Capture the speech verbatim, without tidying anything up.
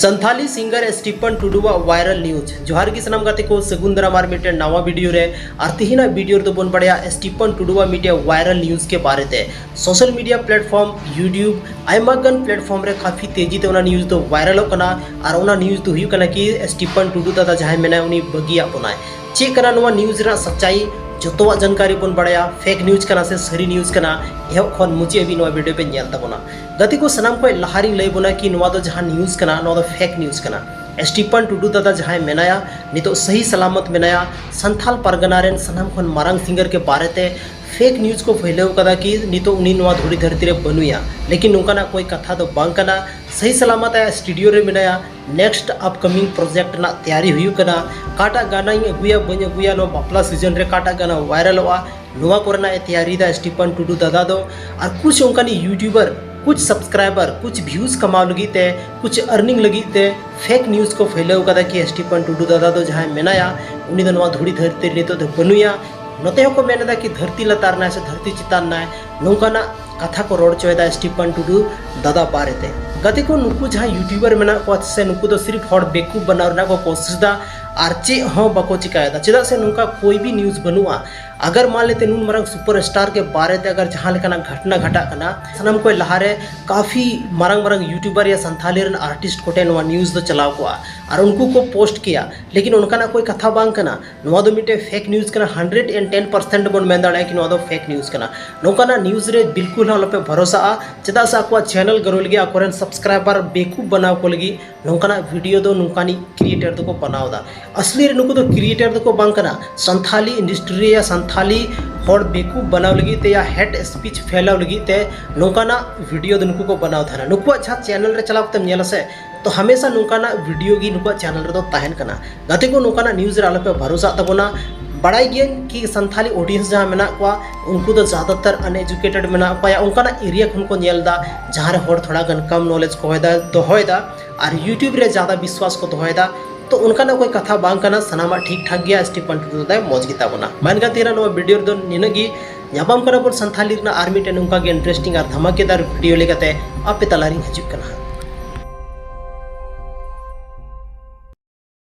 ᱥᱟᱱᱛᱷᱟᱞᱤ ᱥᱤᱝᱜᱟᱨ Stephen ᱴᱩᱰᱩᱣᱟᱜ viral news. ᱡᱚᱦᱟᱨ ᱜᱮ ᱥᱟᱱᱟᱢ ᱜᱟᱛᱮ ᱠᱚ, ᱥᱟᱹᱜᱩᱱ ᱫᱟᱨᱟᱢ ᱟᱨ ᱢᱤᱫᱴᱮᱱ ᱱᱟᱣᱟ ᱵᱷᱤᱰᱤᱭᱳ ᱨᱮ᱾ ᱟᱨ ᱛᱤᱦᱤᱧᱟᱜ ᱵᱷᱤᱰᱤᱭᱳ ᱨᱮᱫᱚ ᱵᱚᱱ ᱵᱟᱲᱟᱭᱟ ᱥᱴᱤᱯᱷᱟᱱ ᱴᱩᱰᱩᱣᱟᱜ ᱢᱤᱫᱴᱮᱱ ᱵᱷᱟᱭᱨᱟᱞ ᱱᱤᱭᱩᱡᱽ ᱠᱮ ᱵᱟᱨᱮ ᱛᱮ᱾ ᱥᱳᱥᱟᱞ ᱢᱤᱰᱤᱭᱟ ᱯᱞᱟᱴᱯᱷᱚᱨᱢ YouTube ᱟᱭᱢᱟ ᱜᱟᱱ ᱯᱞᱟᱴᱯᱷᱚᱨᱢ ᱨᱮ ᱠᱟᱯᱷᱤ ᱛᱮᱡᱤ ᱛᱮ ᱚᱱᱟ ᱱᱤᱭᱩᱡᱽ ᱫᱚ ᱵᱷᱟᱭᱨᱟᱞᱚᱜ ᱠᱟᱱᱟ᱾ ᱟᱨ ᱚᱱᱟ ᱱᱤᱭᱩᱡᱽ ᱫᱚ ᱦᱩᱭᱩᱜ ᱠᱟᱱᱟ ᱠᱤ ᱥᱴᱤᱯᱷᱟᱱ ᱴᱩᱰᱩ ᱫᱟᱫᱟ ᱡᱟᱦᱟᱸᱭ ᱢᱮᱱᱟᱭ, ᱩᱱᱤ ᱵᱟᱹᱜᱤᱭᱟᱜ ᱵᱚᱱᱟᱭ᱾ ᱪᱮᱫ ᱠᱟᱱᱟ ᱱᱚᱣᱟ ᱱᱤᱭᱩᱡᱽ ᱨᱮᱱᱟᱜ ᱥᱟᱪᱟᱭ? ᱡᱚᱛᱚᱣᱟᱜ ᱡᱟᱱᱠᱟᱨᱤ ᱵᱚᱱ ᱵᱟᱲᱟᱭᱟ, ᱯᱷᱮᱠ ᱱᱤᱭᱩᱡᱽ ᱠᱟᱱᱟ ᱥᱮ ᱥᱟᱹᱨᱤ ᱱᱤᱭᱩᱡᱽ ᱠᱟᱱᱟ᱾ ᱮᱦᱚᱵ ᱠᱷᱚᱱ ᱢᱩᱪᱟᱹᱫ ᱦᱟᱹᱵᱤᱡ ᱱᱚᱣᱟ ᱵᱷᱤᱰᱤᱭᱳ ᱯᱮ ᱧᱮᱞ ᱛᱟᱵᱚᱱᱟ᱾ ᱜᱟᱛᱮ ᱠᱚ, ᱥᱟᱱᱟᱢ ᱠᱷᱚᱱ ᱞᱟᱦᱟ ᱨᱤᱧ ᱞᱟᱹᱭ ᱵᱚᱱᱟ ᱠᱤ ᱱᱚᱣᱟ ᱫᱚ ᱡᱟᱦᱟᱸ ᱱᱤᱭᱩᱡᱽ ᱠᱟᱱᱟ, ᱱᱚᱣᱟ ᱫᱚ ᱯᱷᱮᱠ ᱱᱤᱭᱩᱡᱽ ᱠᱟᱱᱟ᱾ ᱥᱴᱤᱯᱷᱟᱱ ᱴᱩᱰᱩ ᱫᱟᱫᱟ ᱡᱟᱦᱟᱸᱭ ᱢᱮᱱᱟᱭᱟ, ᱱᱤᱛᱚᱜ ᱥᱟᱹᱦᱤ ᱥᱟᱞᱟᱢᱚᱛ ᱢᱮᱱᱟᱭᱟ᱾ ᱥᱟᱱᱛᱷᱟᱞ ᱯᱟᱨᱜᱟᱱᱟ ᱨᱮᱱ ᱥᱟᱱᱟᱢ ᱠᱷᱚᱱ ᱢᱟᱨᱟᱝ ᱥᱤᱝᱜᱟᱨ ᱠᱮ ᱵᱟᱨᱮ ᱛᱮ ᱯᱷᱮᱠ ᱱᱤᱭᱩᱡᱽ ᱠᱚ ᱯᱷᱟᱹᱭᱞᱟᱹᱣ ᱠᱟᱫᱟ ᱠᱤ ᱱᱤᱛᱚᱜ ᱩᱱᱤ ᱱᱚᱣᱟ ᱫᱷᱩᱲᱤ ᱫᱷᱟᱹᱨᱛᱤ ᱨᱮ ᱵᱟᱹᱱᱩᱭᱟ᱾ ᱞᱮᱠᱤᱱ ᱱᱚᱝᱠᱟᱱᱟᱜ ᱠᱳᱭ ᱠᱟᱛᱷᱟ ᱫᱚ ᱵᱟᱝ ᱠᱟᱱᱟ᱾ ᱥᱟᱹᱦᱤ ᱥᱟᱞᱟᱢᱟᱛ ᱟᱭᱟᱜ ᱥᱴᱩᱰᱤᱭᱳ ᱨᱮ ᱢᱮᱱᱟᱭᱟ᱾ ᱱᱮᱠᱥᱴ ᱟᱯᱠᱟᱢᱤᱝ ᱯᱨᱚᱡᱮᱠᱴ ᱨᱮᱱᱟᱜ ᱛᱮᱭᱟᱨᱤ ᱦᱩᱭᱩᱜ ᱠᱟᱱᱟ᱾ ᱚᱠᱟᱴᱟᱜ ᱜᱟᱱᱟᱧ ᱟᱹᱜᱩᱭᱟ ᱵᱟᱹᱧ ᱟᱹᱜᱩᱭᱟ, ᱱᱚᱣᱟ ᱵᱟᱯᱞᱟ ᱥᱤᱡᱚᱱ ᱨᱮ ᱚᱠᱟᱴᱟᱜ ᱜᱟᱱᱟ ᱵᱷᱟᱭᱨᱟᱞᱚᱜᱼᱟ, ᱱᱚᱣᱟ ᱠᱚᱨᱮᱱᱟᱜ ᱮ ᱛᱮᱭᱟᱨᱤᱭᱮᱫᱟ ᱥᱴᱤᱯᱷᱟᱱ ᱴᱩᱰᱩ ᱫᱟᱫᱟ ᱫᱚ᱾ ᱟᱨ ᱠᱩᱪ ᱚᱱᱠᱟᱱᱤᱡ ᱭᱩᱴᱩᱵᱟᱨ ᱠᱩᱪ ᱥᱟᱵᱥᱠᱨᱟᱭᱵᱟᱨ, ᱠᱩᱪ ᱵᱷᱤᱭᱩᱡᱽ ᱠᱟᱢᱟᱣ ᱞᱟᱹᱜᱤᱫ ᱛᱮ, ᱠᱩᱪ ᱟᱨᱱᱤᱝ ᱞᱟᱹᱜᱤᱫ ᱛᱮ ᱯᱷᱮᱠ ᱱᱤᱭᱩᱡᱽ ᱠᱚ ᱯᱷᱟᱹᱭᱞᱟᱹᱣ ᱠᱟᱫᱟ ᱠᱤ ᱥᱴᱤᱯᱷᱟᱱ ᱴᱩᱰᱩ ᱫᱟᱫᱟ ᱫᱚ ᱡᱟᱦᱟᱸᱭ ᱢᱮᱱᱟᱭᱟ, ᱩᱱᱤ ᱫᱚ ᱱᱚᱣᱟ ᱫᱷᱩᱲᱤ ᱫᱷᱟᱹᱨᱛᱤ ᱨᱮ ᱱᱤᱛᱚᱜ ᱫᱚ ᱵᱟᱹᱱᱩᱭᱟ᱾ ᱱᱚᱛᱮ ᱦᱚᱸᱠᱚ ᱢᱮᱱ ᱮᱫᱟ ᱠᱤ ᱫᱷᱟᱹᱨᱛᱤ ᱞᱟᱛᱟᱨ ᱱᱟᱭ ᱥᱮ ᱫᱷᱟᱹᱨᱛᱤ ᱪᱮᱛᱟᱱ ᱱᱟᱭ, ᱱᱚᱝᱠᱟᱱᱟᱜ ᱠᱟᱛᱷᱟ ᱠᱚ ᱨᱚᱲ ᱦᱚᱪᱚᱭᱮᱫᱟ ᱥᱴᱤᱯᱷᱟᱱ ᱴᱩᱰᱩ ᱫᱟᱫᱟ ᱵᱟᱨᱮᱛᱮ᱾ ᱜᱟᱛᱮ ᱠᱚ, ᱱᱩᱠᱩ ᱡᱟᱦᱟᱸᱭ ᱭᱩᱴᱩᱵᱟᱨ ᱢᱮᱱᱟᱜ ᱠᱚᱣᱟ ᱥᱮ, ᱱᱩᱠᱩ ᱫᱚ ᱥᱤᱨᱤᱯ ᱦᱚᱲ ᱵᱮᱠᱩᱯ ᱵᱮᱱᱟᱣ ᱨᱮᱱᱟᱜ ᱠᱚ ᱠᱳᱥᱤᱥ ᱫᱟ, ᱟᱨ ᱪᱮᱫ ᱦᱚᱸ ᱵᱟᱠᱚ ᱪᱤᱠᱟᱭᱮᱫᱟ᱾ ᱪᱮᱫᱟᱜ ᱥᱮ ᱱᱚᱝᱠᱟ ᱠᱳᱭ ᱵᱷᱤ ᱱᱤᱭᱩᱡᱽ ᱵᱟᱹᱱᱩᱜᱼᱟ᱾ ᱟᱜᱟᱨ ᱢᱟᱱ ᱞᱮᱛᱮ ᱱᱩᱱ ᱢᱟᱨᱟᱝ ᱥᱩᱯᱟᱨ ᱥᱴᱟᱨ ᱠᱮ ᱵᱟᱨᱮ ᱛᱮ ᱟᱜᱟᱨ ᱡᱟᱦᱟᱸ ᱞᱮᱠᱟᱱᱟᱜ ᱜᱷᱟᱴᱱᱟ ᱜᱷᱟᱴᱟᱜ ᱠᱟᱱᱟ, ᱥᱟᱱᱟᱢ ᱠᱷᱚᱱ ᱞᱟᱦᱟᱨᱮ ᱠᱟᱯᱷᱤ ᱢᱟᱨᱟᱝ ᱢᱟᱨᱟᱝ ᱭᱩᱴᱩᱵᱟᱨ ᱭᱟ ᱥᱟᱱᱛᱷᱟᱞᱤ ᱨᱮᱱ ᱟᱨᱴᱤᱥᱴ ᱠᱚᱴᱷᱮᱱ ᱱᱚᱣᱟ ᱱᱤᱭᱩᱡᱽ ᱫᱚ ᱪᱟᱞᱟᱣ ᱠᱚᱜᱼᱟ ᱟᱨ ᱩᱱᱠᱩ ᱠᱚ ᱯᱳᱥᱴ ᱠᱮᱭᱟ᱾ ᱞᱮᱠᱤᱱ ᱚᱱᱠᱟᱱᱟᱜ ᱠᱳᱭ ᱠᱟᱛᱷᱟ ᱵᱟᱝ ᱠᱟᱱᱟ᱾ ᱱᱚᱣᱟ ᱫᱚ ᱢᱤᱫᱴᱮᱱ ᱯᱷᱮᱠ ᱱᱤᱭᱩᱡᱽ ᱠᱟᱱᱟ᱾ ᱦᱟᱱᱰᱨᱮᱰ ᱮᱱᱰ ᱴᱮᱱ ᱯᱟᱨᱥᱮᱱᱴ ᱵᱚᱱ ᱢᱮᱱ ᱫᱟᱲᱮᱭᱟᱜᱼᱟ ᱠᱤ ᱱᱚᱣᱟ ᱫᱚ ᱯᱷᱮᱠ ᱱᱤᱭᱩᱡᱽ ᱠᱟᱱᱟ᱾ ᱱᱚᱝᱠᱟᱱᱟᱜ ᱱᱤᱭᱩᱡᱽ ᱨᱮ ᱵᱤᱞᱠᱩᱞ ᱦᱚᱸ ᱟᱞᱚᱯᱮ ᱵᱷᱚᱨᱚᱥᱟᱜᱼᱟ᱾ ᱪᱮᱫᱟᱜ ᱥᱮ ᱟᱠᱚᱣᱟᱜ ᱪᱮᱱᱮᱞ ᱜᱨᱳ ᱞᱟᱹᱜᱤᱫ, ᱟᱠᱚᱨᱮᱱ ᱥᱟᱵᱥᱠᱨᱟᱭᱵᱟᱨ ᱵᱮᱠᱩᱯ ᱵᱮᱱᱟᱣ ᱠᱚ ᱞᱟᱹᱜᱤᱫ ᱱᱚᱝᱠᱟᱱᱟᱜ ᱵᱷᱤᱰᱤᱭᱳ ᱫᱚ ᱱᱚᱝᱠᱟᱱᱤᱡ ᱠᱨᱤᱭᱮᱴᱟᱨ ᱫᱚᱠᱚ ᱵᱮᱱᱟᱣ ᱮᱫᱟ᱾ ᱟᱥᱞᱤ ᱨᱮ ᱱᱩᱠᱩ ᱫᱚ ᱠᱨᱤᱭᱮᱴᱟᱨ ᱫᱚᱠᱚ ᱵᱟᱝ ᱠᱟᱱᱟ᱾ ᱥᱟᱱᱛᱷᱟᱞᱤ ᱤᱱᱰᱟᱥᱴᱨᱤ ᱨᱮᱭᱟ ᱥᱟᱱᱛᱷᱟᱞᱤ ᱦᱚᱲ ᱵᱮᱠᱩᱯ ᱵᱮᱱᱟᱣ ᱞᱟᱹᱜᱤᱫ ᱛᱮ ᱭᱟ ᱦᱮᱴ ᱥᱯᱤᱪ ᱯᱷᱮᱞᱟᱣ ᱞᱟᱹᱜᱤᱫ ᱛᱮ ᱱᱚᱝᱠᱟᱱᱟᱜ ᱵᱷᱤᱰᱤᱭᱳ ᱫᱚ ᱱᱩᱠᱩ ᱠᱚ ᱵᱮᱱᱟᱣ ᱛᱟᱦᱮᱱᱟ᱾ ᱱᱩᱠᱩᱣᱟᱜ ᱡᱟᱦᱟᱸ ᱪᱮᱱᱮᱞ ᱨᱮ ᱪᱟᱞᱟᱣ ᱠᱟᱛᱮᱢ ᱧᱮᱞᱟ ᱥᱮ, ᱛᱚ ᱦᱟᱢᱮᱥᱟ ᱱᱚᱝᱠᱟᱱᱟᱜ ᱵᱷᱤᱰᱤᱭᱳ ᱜᱮ ᱱᱩᱠᱩᱣᱟᱜ ᱪᱮᱱᱮᱞ ᱨᱮᱫᱚ ᱛᱟᱦᱮᱱ ᱠᱟᱱᱟ᱾ ᱜᱟᱛᱮ ᱠᱚ, ᱱᱚᱝᱠᱟᱱᱟᱜ ᱱᱤᱭᱩᱡᱽ ᱨᱮ ᱟᱞᱚᱯᱮ ᱵᱷᱚᱨᱚᱥᱟᱜ ᱛᱟᱵᱚᱱᱟ᱾ ᱵᱟᱲᱟᱭ ᱜᱤᱭᱟᱹᱧ ᱠᱤ ᱥᱟᱱᱛᱷᱟᱞᱤ ᱚᱰᱤᱭᱮᱱᱥ ᱡᱟᱦᱟᱸ ᱢᱮᱱᱟᱜ ᱠᱚᱣᱟ, ᱩᱱᱠᱩ ᱫᱚ ᱡᱟᱫᱟᱛᱟᱨ ᱟᱱᱮᱡᱩᱠᱮᱴᱮᱰ ᱢᱮᱱᱟᱜ ᱠᱚᱣᱟ, ᱭᱟ ᱚᱱᱠᱟᱱᱟᱜ ᱮᱨᱤᱭᱟ ᱠᱷᱚᱱ ᱠᱚ ᱧᱮᱞ ᱮᱫᱟ ᱡᱟᱦᱟᱸ ᱨᱮ ᱦᱚᱲ ᱛᱷᱚᱲᱟ ᱜᱟᱱ ᱠᱚᱢ ᱱᱚᱞᱮᱡᱽ ᱠᱚ ᱫᱚᱦᱚᱭᱮᱫᱟ, ᱫᱚᱦᱚᱭᱮᱫᱟ, ᱟᱨ ᱭᱩᱴᱩᱵᱽ ᱨᱮ ᱡᱟᱫᱟ ᱵᱤᱥᱣᱟᱥ ᱠᱚ ᱫᱚᱦᱚᱭᱮᱫᱟ᱾ ᱛᱚ ᱚᱱᱠᱟᱱᱟᱜ ᱠᱳᱭ ᱠᱟᱛᱷᱟ ᱵᱟᱝ ᱠᱟᱱᱟ, ᱥᱟᱱᱟᱢᱟᱜ ᱴᱷᱤᱠ ᱴᱷᱟᱠ ᱜᱮᱭᱟ, ᱥᱴᱤᱯᱷᱟᱱ ᱴᱩᱰᱩ ᱫᱟᱫᱟᱭ ᱢᱚᱡᱽ ᱜᱮᱛᱟ ᱵᱚᱱᱟ᱾ ᱢᱮᱱᱠᱷᱟᱱ ᱛᱮᱦᱮᱧ ᱱᱚᱣᱟ ᱵᱷᱤᱰᱤᱭᱳ ᱨᱮᱫᱚ ᱱᱤᱱᱟᱹᱜ ᱜᱮ᱾ ᱧᱟᱯᱟᱢ ᱠᱟᱱᱟ ᱵᱚᱱ ᱥᱟᱱᱛᱷᱟᱞᱤ ᱨᱮᱱᱟᱜ ᱟᱨ ᱢᱤᱫᱴᱮᱱ ᱱᱚᱝᱠᱟ ᱜᱮ ᱤᱱᱴᱟᱨᱮᱥᱴᱤᱝ ᱟᱨ ᱫᱷᱟᱢᱟᱠᱮᱫᱟᱨ ᱵᱷᱤᱰᱤᱭᱳ ᱞᱮᱠᱟᱛᱮ ᱟᱯᱮ ᱛᱟᱞᱟᱨᱤᱧ ᱦᱤᱡᱩᱜ ᱠᱟᱱᱟ᱾